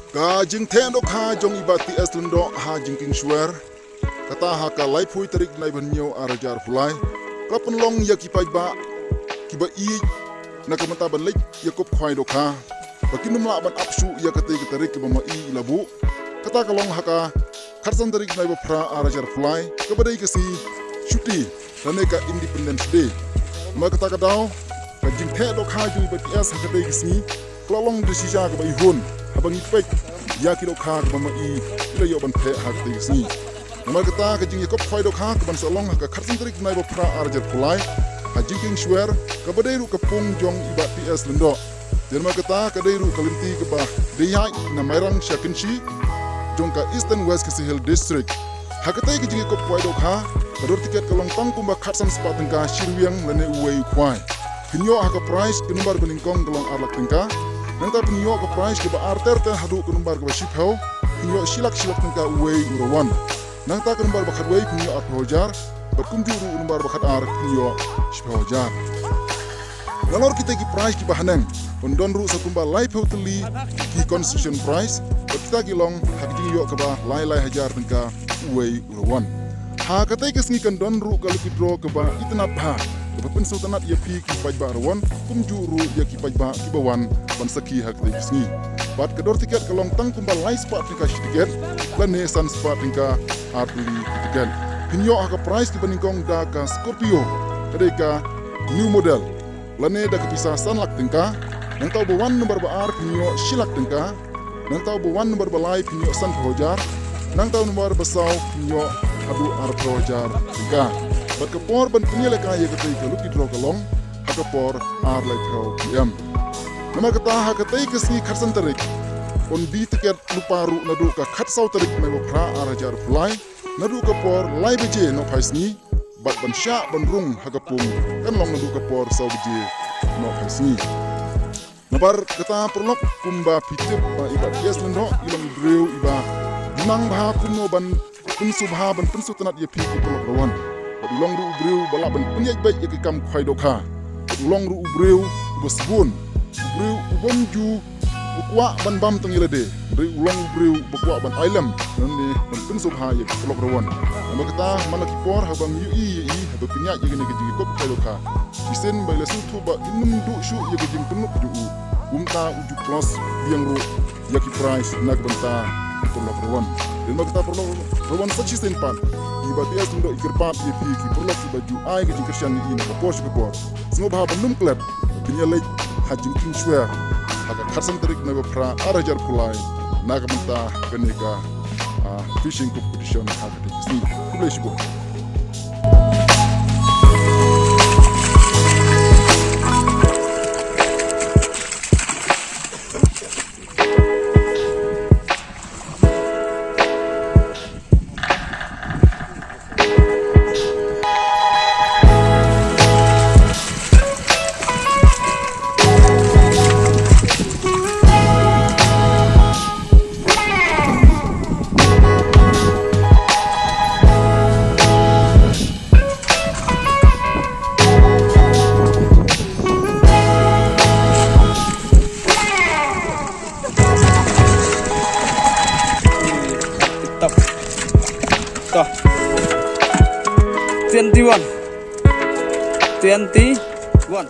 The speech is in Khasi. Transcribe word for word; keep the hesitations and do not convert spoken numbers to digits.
Ka jingtheh dohkha jong i Bah T S Lyngdoh ha Jingkieng Shwer, kata ha ka laiphew tarik bnai ba hynñiew ar hajar arphew lai, ka la pynlong ïa ki paidbah kiba ïeit na ka bynta ban leit ïakob khwai dohkha ba kin ym lah ban ap shuh ïa katei ka tarik kaba ma i i la buh. Kata ka long ha ka khatsan tarik bnai ba phra ar hajar arphew lai, kaba dei ka sngi shuti lane ka Independence Day. Namar kata ka daw, ka jingtheh dohkha jong i Bah T S ha katei ka sngi ka la long da shisha kaba ihun haba ngi peit ïa ki dohkha kaba ma i i la ïoh ban theh ha katei ka sngi. Namar kata ka jingïakob khwai dohkha kaban sa long ha ka khatsan tarik bnai ba phra ar hajar arphew lai ha Jingkieng Shwer, kaba dei ruh ka pung jong i Bah T S Lyngdoh. Te namar kata ka dei ruh ka lynti kaba dei ïaid na Mairang sha Kynshi jong ka Eastern West Khasi Hills District. Ha katei ka jingïakob khwai dohkha, ka dor tiket ka long tang kumba khatsan spah tyngka shi rwiang lane uwei u khwai. Phin ïoh ha ka prize ka number ba nyngkong ka long ar lak tyngka. Nangta phin ïoh ka prize kaba ar ter ter haduh ka number kaba shiphew, phin ïoh shi lak shi lak tyngka uwei u rawan. Nangta ka number ba khatwei phin ïoh arphew hajar, bad kumjuh ruh u number ba khatar phin ïoh shiphew hajar. Nalor kita ki prize kiba haneng, phin don ruh sa kumba laiphew tylli ki consolation prize, bad kita ki long ha ka jingïoh kaba lai lai hajar tyngka uwei u rawan. Ha katei ka sngi kan don ruh ka lucky draw kaba itynnad bha, kaba pynsngewtynnad ïa phi ki paidbah rawan, kumjuh ruh ïa ki paidbah kiba wan ban sakhi ha katei ka sngi. Bad ka dor tiket ka long tang kumba lai spah tyngka shi tiket, lane san spah tyngka ar tylli ki tiket. Phin ïoh ha ka prize kaba nyngkong da ka Scorpio, ka dei ka new model. Lane da ka pisa san lak tyngka. Nangta uba wan number ba ar phin ïoh shi lak tyngka. Nangta uba wan number ba lai phin ïoh sanphew hajar. Nangta number ba saw phin ïoh haduh arphew hajar tyngka. Bad ka por ban pynïalehkai ïa katei ka lucky draw ka long ha ka por ar laiphew P M. Namar kata ha katei ka sngi khatsan tarik, un die tiket lypa ruh naduh ka khatsaw tarik bnai ba phra ar hajar arphew lai, naduh ka por lai baje nohphai sngi, bad ban shah ban rung ha ka pung kan long naduh ka por saw baje nohphai sngi. Namar kata paralok, kumba phi tip ba i Bah T S Lyngdoh i long u briew iba nang bha kumno ban pynsngewbha ban pynsngewtynnad ïa phi ki paralok rawan. Bad i long ruh u briew ba lah ban pynïaid beit ïa ki kam khwai dohkha. Bad i long ruh u briew uba sbun, u briew u bym ju u kwah ban bam tang ïa lade. Hynrei u long u briew uba kwah ban ailem, lane ban pynsngewbha ïa ki paralok rawan. Namar kata man la ki por haba ngi ïohi ïa i haba pynïaid ïa kane ka jingïakob khwai dohkha, shisien ba i la sngewthuh ba in ym duh shuh ïa ka jingpynlut jong u, kumta u ju plus biang ruh ïa ki prize na ka bynta ki paralok rawan. Te namar kata paralok rawan sa shisien pat, i Bah T S Lyngdoh i kyrpad ïa phi ki paralok kiba ju ai ka jingkyrshan ïa i na ka por sha ka por, sngewbha ban ym klet, phin ïaleit ha Jingkieng Shwer ha ka khatsan tarik bnai ba phra ar hajar arphew lai na ka bynta kane ka, ah, fishing competition ha katei ka sngi. Khublei shibun. Stop. Stop. Twenty-one. Twenty-one.